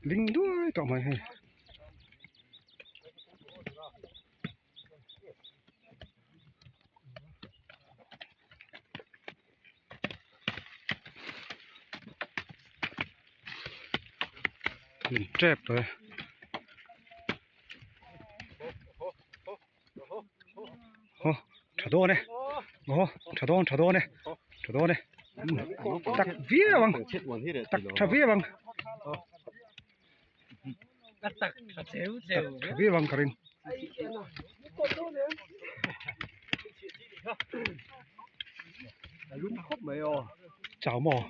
Ling duai tawh mai hei. Tep tawh e. Aw tha dawn e aw tha dawn tha dawn e tha dawn e tak viau ang tak tha viau ang tak tha viau ang ka ring. Chau maw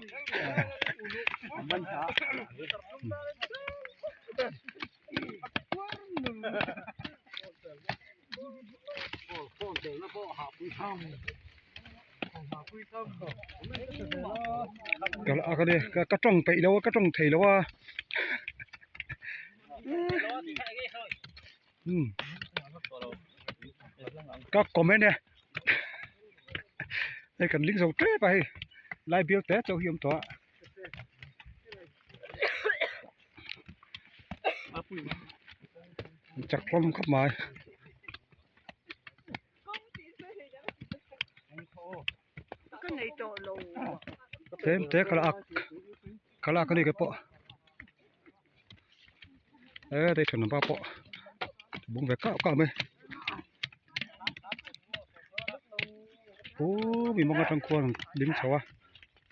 Ka ka tawng peih lo a ka tawng thei lo a umm ka comment e hei kan ling zo tep a hei lai bial te chauh hi a awm tawh a. Chak hlawm khawp mai. Tlem te ka la ak ka la ak a ni kei pawh e hei thenawm pa pawh bung ve kau kau mai pum in mawng atang khuan ding chho a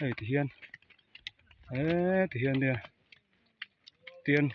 hei ti hian eee ti hian nia tian.